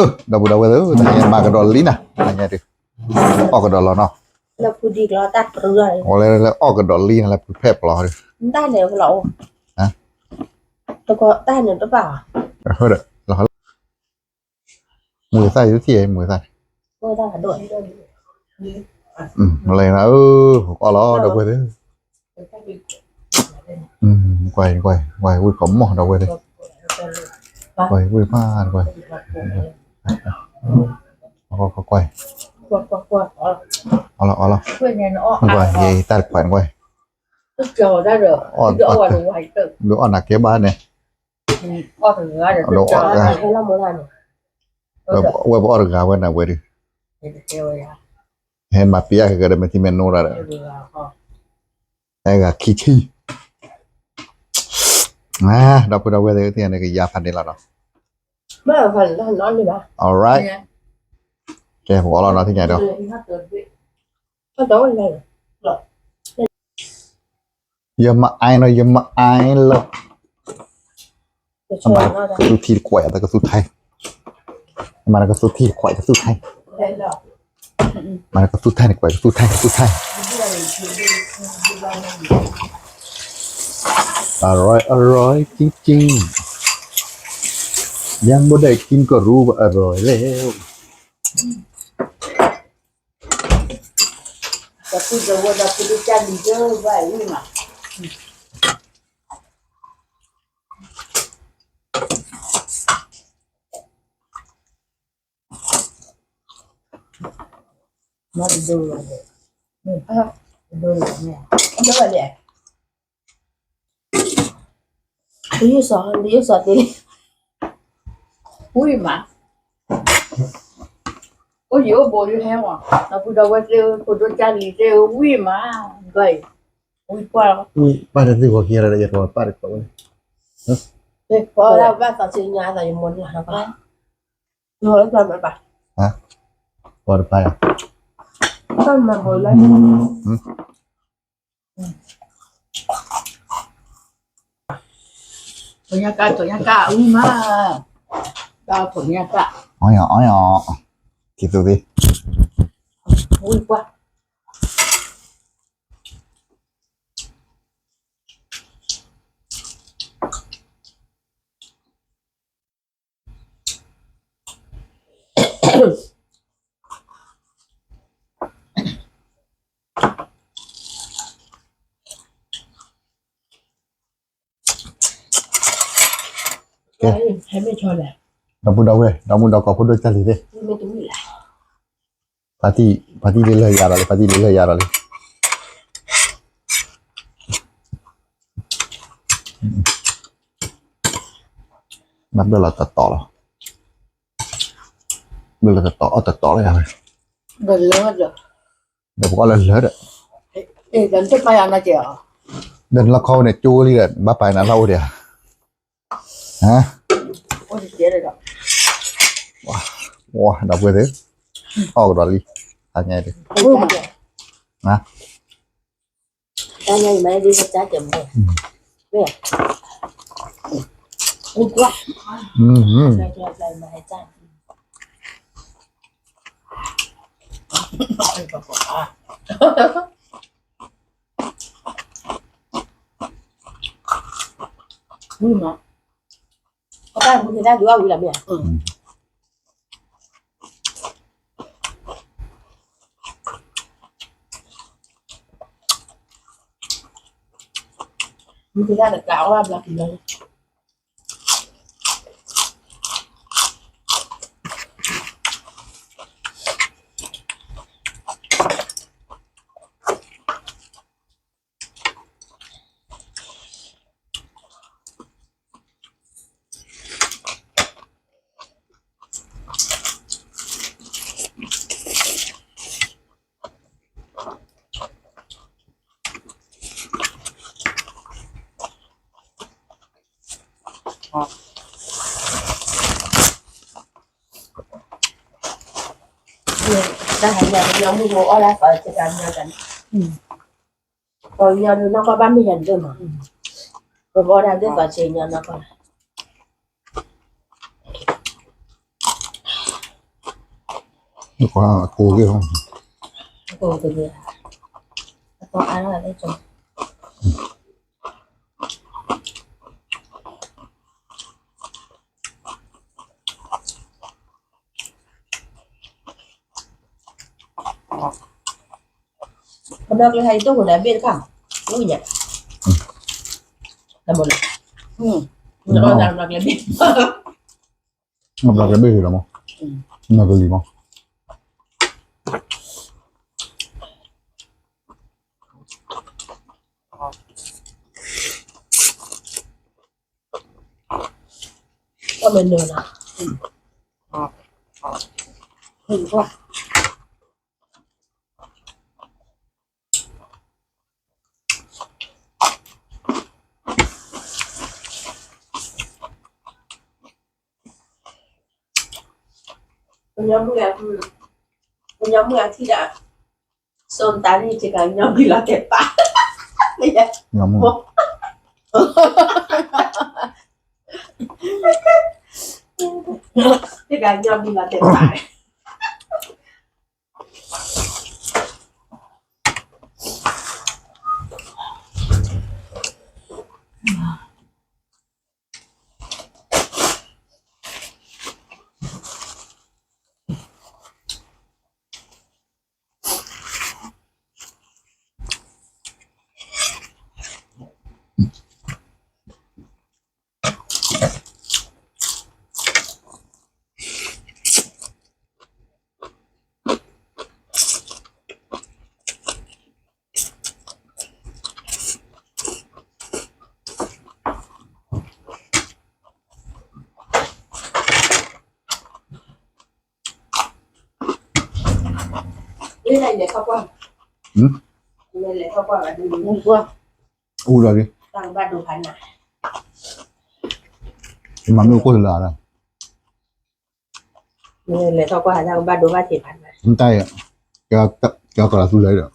ဒီပုၢ်ဒီဝဲၢ်သ့ၣ်ဧၢ, တနံၤညါမၤကဒီးလံနၤ, တနံၤညါဒုး အီၣ်ကဒီးလီၤနီၤ, အီၣ်ကဒီးလံနၤ လၢဖုဖဲပျီဒုး, တၢ်န့ၣ်တဘၣ်, မုာ်သၣ်ယသံၣ် မုာ်သၣ်န့ၣ်, မလဲၤနၤဧၢ, အီၣ်လီၤဒီပုၢ်ဝဲၢ်သ့ၣ်, ကွၢ်ကွၢ်ကွၢ် ဝံၢ်ကီးမီၢ်ဒီပုၢ်ဝဲၢ်သ့ၣ်, ကွၢ်ဝံၢ်မးကွၢ်, ကွၢ်, အီၣ်လီၤအီၣ်လီၤ, ကွၢ်ယတၢ်တခွါနကွၢ်, ဒုးအီၣ်နၤကဲဘၣ်န့ၣ်, ဒုးအီၣ်ဂၤ, ဝဲပအီၣ်တဂၤဝဲနၤဝဲဒုး, ဟဲမၤပံအါကကဒီး မ့ၢ်ထံမဲာ်နိရၤဒီး, ဟဲဂၤခံထံၣ်, ဒီပုၢ်ဒီဝဲၢ်သ့ၣ်ဧၢ သ့ၣ်ညါန့ၣ် ကယၤဖးန့ၣ်လီၤနီၤ, alright, ကဲ ပအီၣ်လီၤနီၤ သ့ၣ်ညါဒီး ယမၤအါနီၤ ယမၤအါလီၤ, အမၤကသူထံတကွဲး အကသူထံ, အမၤကသူထံတကွဲး ကသူထံ, မၤကသူထံန့ၣ်ကွဲး ကသူထံ ကသူထံ, อร่อยอร่อยจริงๆ ยังบ่ได้กินก็รู้ว่าอร่อยแล้ว ဝံၢ်မး, အိၣ်ယံၤအိၣ်ဘူးယဟဲမး, ဒီပုၢ်ဒီဝဲၢ်သ့ၣ်ဧၢ ဖိဒိၣ်ကၢ်လံၤသ့ၣ်ဧၢ ဝံၢ်မး, ဝံၢ်ပှၢ်လီၤ, ဝံၢ်ပှၢ်တသ့ၣ်ဂီၤခံဂၤဒီး ယကဝဲပၢ်တကွဲးဝဲ, ပှၢ်လၢဘၣ်သးဆံညါသးယမိၢ်လၢ်လီၤ, ပှၢ်တပၢ်ယၤ, ဖိညါကၢ် ဖိညါကၢ် ဝံၢ်မး, တၢ်ဖိညါကၢ်, အီယီၤ အီယီၤ, က့ၤသူသ့, ဝံၢ်ပှၢ် ကဲ, ဒီပုၢ်ဒီဝဲၢ် ဒီမုၣ်ဒီကိး ဖိဒိၣ်ကၢ်လံၤသ့ၣ်, ဖါတံၢ် ဖါတံၢ်လၢလၢယၤဒီးလံ ဖါတံၢ်လၢလၢယၤဒီးလံ, ဘၣ်ဘျၢၣ်လီၤတတီၤလီၤ, ဘျၢၣ်လီၤတတီၤ အီၣ်တတီၤလီၤယၤ, ဒီးပကအီၣ်လၢလၢဒီး, ဒီးနလီၢ်ခီဝဲန့ၣ် ကၠိလံဒီး ဘၣ်ပာ်နၤလီၢ်အိၣ်ဒံးဧါ, ဝါ ဒီပုၢ်ဝဲၢ်သ့ၣ်, အီၣ်ကဒီးလံ, တၢ်ညါအံၤ, တၢ်ညါအံၤ မၤဒ်ကစၢ်ကဲမ့ၢ်, မ့ၢ်, ဝံၢ်မး, အတၢ်မူက့ၤတၢ်ဒုးအီၣ်ဝံၤလီၤမ့ၢ်ဧါ, မူက့ၤတၢ်တကးအီၣ်ဘၣ်ဘျီက့ၤလီၤ. တၢ်ဟးညါ ပညီမုၢ်ဖိအီၣ်လၢသီ ကတၢ်မညီတၢ်န့ၣ်, ပညီဒုးနီၢ်ကီၢ်ဘၣ်မ့ၢ်ယၤဒိၣ်မး, ပဘီဒၣ်ဒ်သိးဆ့ၣ်ညီနီၢ်ကီၢ်လီၤ. ကိးက့ၤလီၤ, ကိးက့ၤ, အသီအါလီၤ, ကဘျီကျဲဟဲအံၤတိၢ်ဃိၤဒီးဘ့ၣ်တခါ, ဝံၣ်ညါ, တဘျီ, ဘျီကျဲဘ့ၣ်ဟ့ၣ်လီၤမး, နီၢ်ကလံၤမး. အီၣ်မ့ၢ်နၢၤလီၤ, ကညီမုၣ်အထံၣ်ဒၣ်, စိတၢ်န့ၣ် ကညီဘံလီၤတဲာ်ပာ်, ကညီဘံလီၤတဲာ်ပာ်. အူလီၤလံ, မ့ၢ်မ့ၢ်အိၣ်ခိၣ်တလၢ်လီၤ, လဲၤထီၣ်ကွၢ်တၢ်ကဘၣ်ဒိဘၣ်ထံးဖးနၤ, မတၤယၤ, ကဲကီးလၢသူလၢဒီး လဲၤ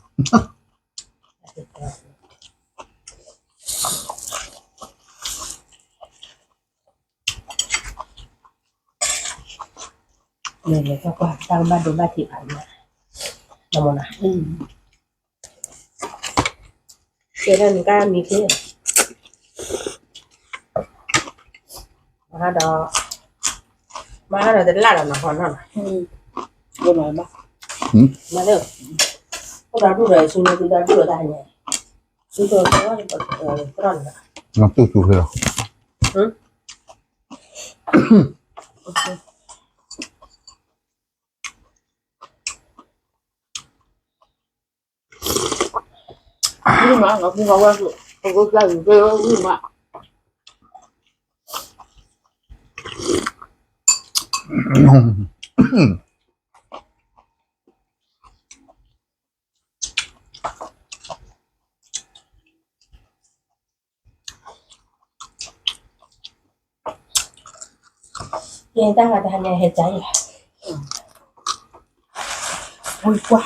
ထီၣ်ကွၢ် တၢ်ကဘၣ်ဒိဘၣ်ထံးဖးနၤ, နမနၤ, ကဲဒၣ်နကမံၤခ့, မဟါဒီး, မဟါဒီးတလၢ်ဒီးနဟီနီၢ်နီၢ်, မ့ၢ်, အိၣ်ဒီဒူၣ်ဒီး ဆူညါဒူၣ်ဒီးတၢ်ဟဲန့ၣ်, ဆူညါ, တၢ်န့ၣ်, တူၢ်ဆူၣ်ဖဲလီၤ. ဝံၣ်မး ပှၤဝဲၢ်, ပကစၢ်ယူၤကဲဝံၣ်မး. ယတၢ်ဂၤတဟါန့ၣ်ဟဲကါအံၤ, ဝံၣ်ကွၢ်.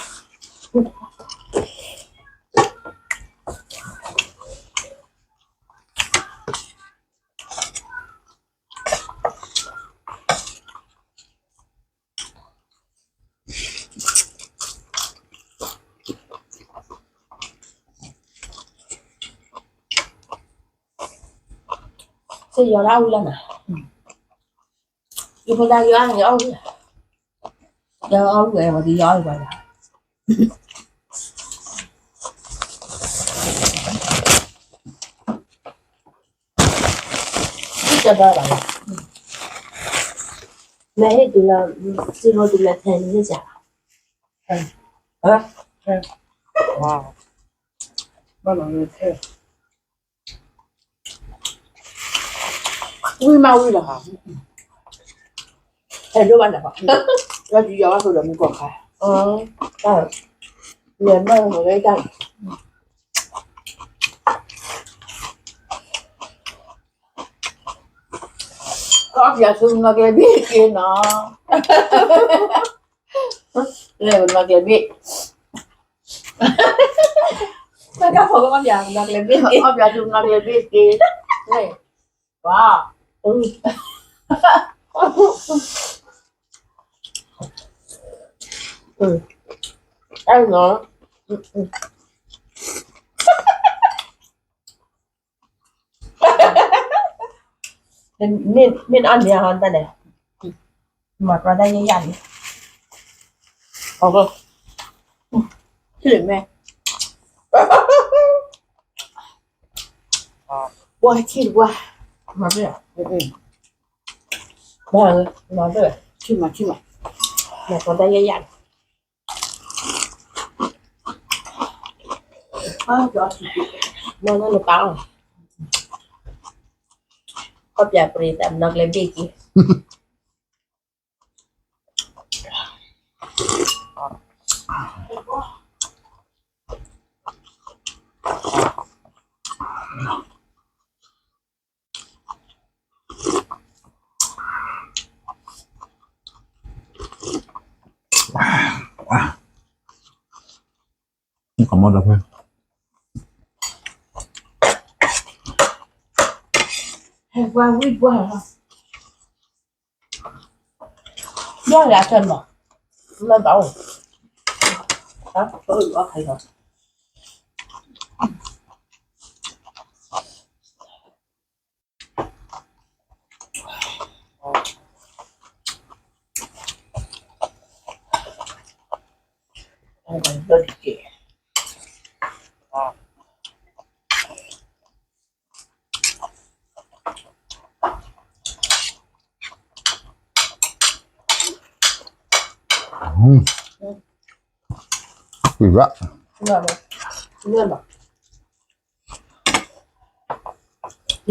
စ့ယီၤလၢအဝံၣ်လၢနၤ, ယဖိဒါယအီၣ်န့ၣ်အီၣ်ဝံၣ်, ယအီၣ်ဝံၣ်ဝဲဒီးယအီၣ်ဝံၣ်ဘၣ်လီၤ. ကဘၣ်ဘၣ်လီၤ, မ့ၢ်ဟ့ၣ်တုၤလၢ, စံၣ်ဖိတုၤလၢထဲန့ၣ်စ့ၢ်, ဘၣ်လီၤထဲ ဝံၣ်မးဝံၣ်လီၤ, ဟဲဒိၣ်ဘၣ်လီၤ, လၢယၤဘၣ်ဆိဒီးမူကီၢ်ခါ, လဲၤမၢ်လီၤဝဲတၢ်, ကအီၣ်ပၠးဆူနီၢ်ကျဲဘ့ၣ်က့ၤနီၤ, လဲၤပနီၢ်ကျဲဘ့ၣ် တၢ်ကီၢ်ဖိကီၢ်ပၠးနီၢ်ကျဲဘ့ၣ်က့ၤ, အီၣ်ပၠးဆူနီၢ်ကျဲဘ့ၣ်က့ၤ, ဝါ, အီၣ်, အီၣ်, အဲၣ်နီၤ, မ့ၢ်အီၣ်န့ၢ်ဟီတၢ်န့ၣ်, မၤကီတၢ်ယဲယၤန့ၣ်, အ, ထံၣ်လၢမဲ, ပှၤထံၣ်တပှၢ်, မၤ, မၤ, ထံၣ်မးထံၣ်မး, မၤကီတၢ်ယဲယၤန့ၣ်, မၤနၢ်နပၢ်အီၤ, ခီၣ်ပၠးပြ့သးမနီကျဲဘ့ၣ်က့ၤ ကမီၤဒီးဖဲ, ဟဲပှၤဝံၣ်ပှၤလီၤ, ဘၣ်လၢအထၢၣ်မး, မ့ၢ်ဘၣ်အိၣ်, အ, အီၣ်ခဲလီၤ ဝံၣ်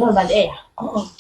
ဘၣ်, နဘၣ်အဲၣ်ယၤဒီ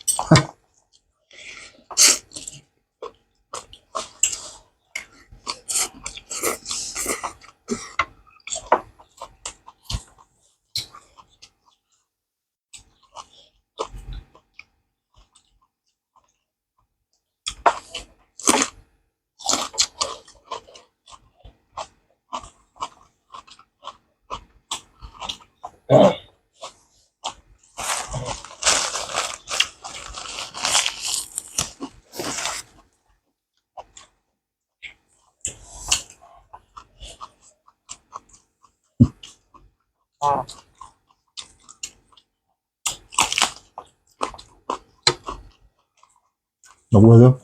ပုၢ်ဝဲၢ်သ့ၣ်,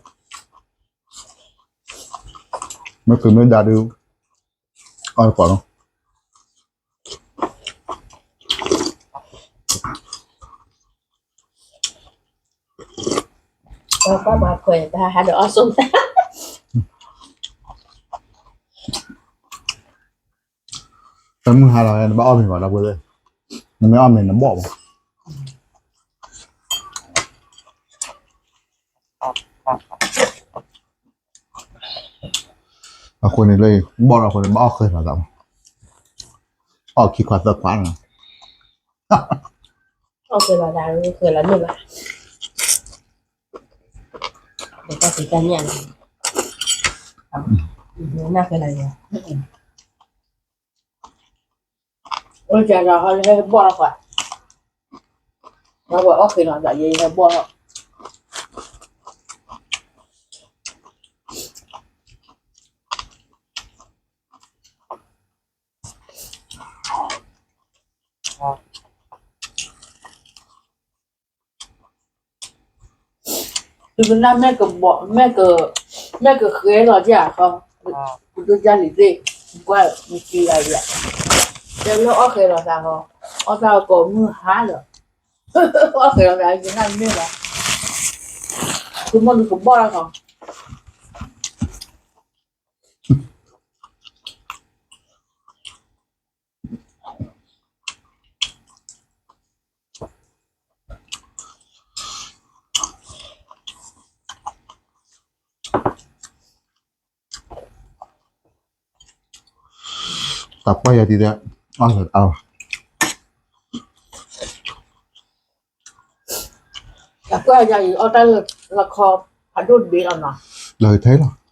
မ့ၢ်ကမ့ၢ်ဒါဒုး, အီၣ်တကိးလီၤ, ပှၤမၤခွဲးတၢ်ဟးဒီးအီၣ်ဆိ, တမုၢ်ဟါလီၤ နဘၣ်အီၣ်မ့ၤဘၣ် ဒီပုၢ်ဝဲၢ်သ့ၣ်, နမ့ၢ်အီၣ်မ့ၤနဘီၣ်ဘၣ် အဃိန့ၣ်လၢ ဘီၣ်ထီၣ်အဃိန့ၣ် ဘၣ်အီၣ်ဃဲၤလီၤသးမး, အီၣ်ခံခွါသၢခွါန့ၣ်, အီၣ်ဃဲၤလီၤသး ဃဲၤလီၤန့ၢ်ဘၣ်, တၢ်ဖံးတၢ်ညၣ်န့ၣ်, နၢ်ဃဲၤလီၤယၤ, အိၣ်ကဒီးဟီလၢဟဲဘီၣ်ထီၣ်ခွါ, အဝဲအီၣ်ဃဲၤလီၤသး ယဲယဟဲဘီၣ်ထီၣ် သုကနၣ်မ့ၢ်ကဘီၣ်, မ့ၢ်က, မ့ၢ်ကဃဲၤလီၤဒ်ဧါခီ, ပဒိၣ်ကၢ်လံၤသ့ၣ်, ကွၢ်မ့ၢ်ကံဂၤယၤ, တဲလၢအီၣ်ဃဲၤလီၤသးဟီ, အီၣ်သးကိးမုၢ်ဟါလီၤ, အီၣ်ဃဲၤလီၤသး ယနၢ်မ့ၢ်လီၤ, သုမီၢ်ဒုကဘီၣ်လီၤခီ တၢ်ကွၢ်ယၤဒ်လဲၣ်, အီၣ်လၢအါ, တၢ်ကွၢ်ယၤအံၤ အီၣ်တၢ်လၢလီခီ ဖးဒိၣ်တဘ့ၣ်လီၤနီၤ, လီၤထဲလီၤ.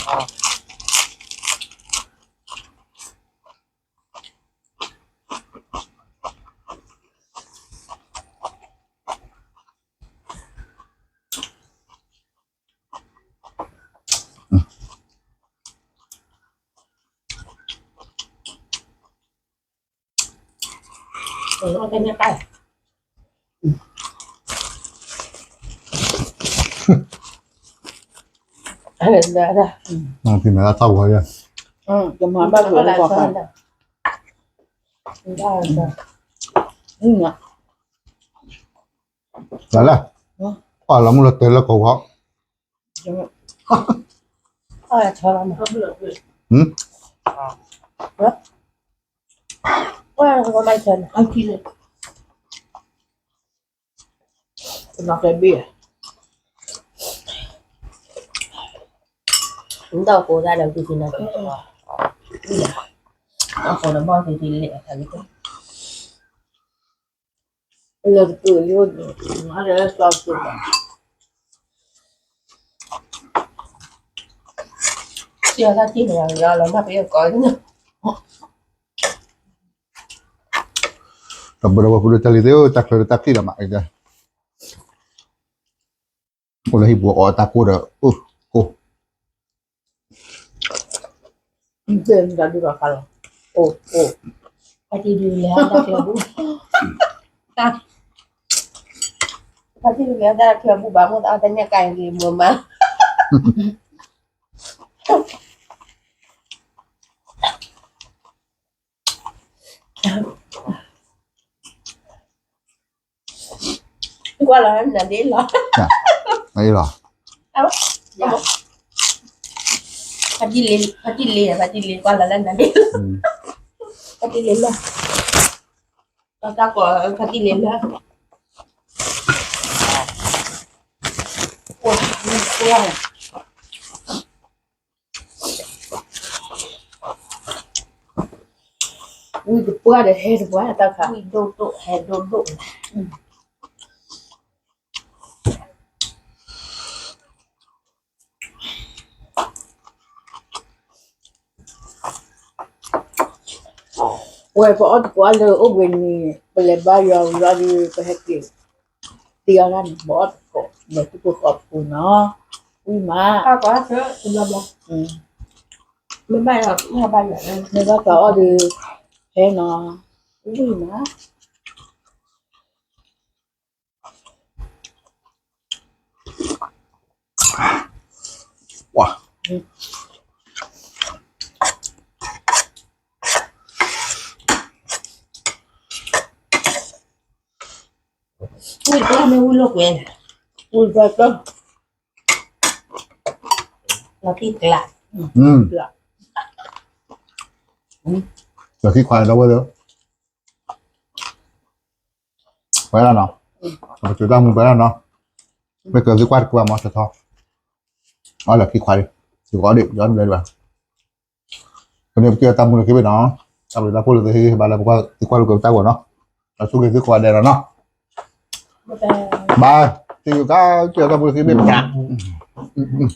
ဖံမဲဒၣ်တၢ်ဝီယဲၢ်, လၢလၢ, အီၣ်လီၤမုၢ်လီၤတဲာ်လၢကဝီၤ, နတၢ်ကိးတၢ်ဒီး လၢကပၢၤလံ, လၢစီၤပၢၤဘၣ်, စံၣ်အီၤတၢ်ထံၣ်န့ၣ် လီၤမၢ်ပယီၤကီး, တၢ်ဘၣ်ဒီးဝဲဖိဒိၣ်တၢ်လံၤသ့ၣ်ဧၢ, တၢ်ချၢဒီးတၢ်ချံၣ်ဒီးမး, အိၣ်လၢဟံၣ်ပူၤအီၣ်တၢ်ကိၢ်ဒီး, အိၣ်, အိၣ်, အိၣ်, ဖါတံၢ်ဒုးလဲၤတၢ်ချၢဘူး, ဖါတံၢ်ဒုးလဲၤတၢ်ချၢဘူးဘၣ်, မိၢ်သးအီၣ်တၢ်ညၣ်ကါအံၤလံမၢမး ကွၢ်လီၤနၤဒ့လီၤ, လီၤ, ဖါတံၢ်လ့, ဖါတံၢ်လ့, ဖါတံၢ်လ့, ကွၢ်လီၤလၢနၤဒ့လီၤ, ဖါတံၢ်လ့လၢ, တၢ်ကိးဖါတံၢ်လ့လၢ, ဝံၣ်တပှၢ်ဒီးဟဲတပှၢ်တၢ်ခါ, ဝံၣ်ဒိၣ်ဒိၣ်ဟဲဒိၣ်ဒိၣ်, ဝဲပအီၣ်တကွၢ်လၢအိၣ်ဘှံးနံၤ ပလဲၤဘါယွၤဝံၤလီၤဒီး ပဟဲက့ၤ တံၢ်အီၣ်တၢ်န့ၣ် ပအီၣ်တကိး လဲၤထံဖိကီၢ်ဖိနီၤ, ဝံၣ်မး, မ့ၢ်ဘၣ်သးအီၣ်ဒီး ဟဲနီၤ, ဝံၣ်မး. ဝံၣ်တပှၢ်မ့ၢ် ဝံၣ်လိာ်ကွဲ, ဝံၣ်တပှၢ်, လီၤခံခွါ, လီၤခံခွါဒီးဝဲ, ပှဲၤလီၤနီၤ, ပကစၢၤတၢ်မူပှဲၤလီၤနီၤ, မ့ၢ်ကသုကွၢ်တကွၢ်မ့ၢ်တထီ, အီၣ်လၢခံခွါလံ, သုကအီၣ်ဒံး ယအီၣ်ဒံးလၢၤဘၣ်, ပန့ၣ်ပစၢၤတၢ်မူလၢခံဘ့ၣ်နီၤ, တၢ်ဘျုးတၢ်ဖှိၣ်လၢသုဟ့ၣ်ဂံၢ်ဟ့ၣ်ဘါလၢပကွၢ်သုကွၢ်လိာ်ကွဲပတၢ်ဂီၤနီၤ, ဒီးဆိၣ်ဂ့ၤသုကိးဂၤဒဲးလီၤနီၤ, ဘၣ်, စံးယူၤကါ စၢၤတၢ်မူလၢခံဘ့ၣ်ပတၢ်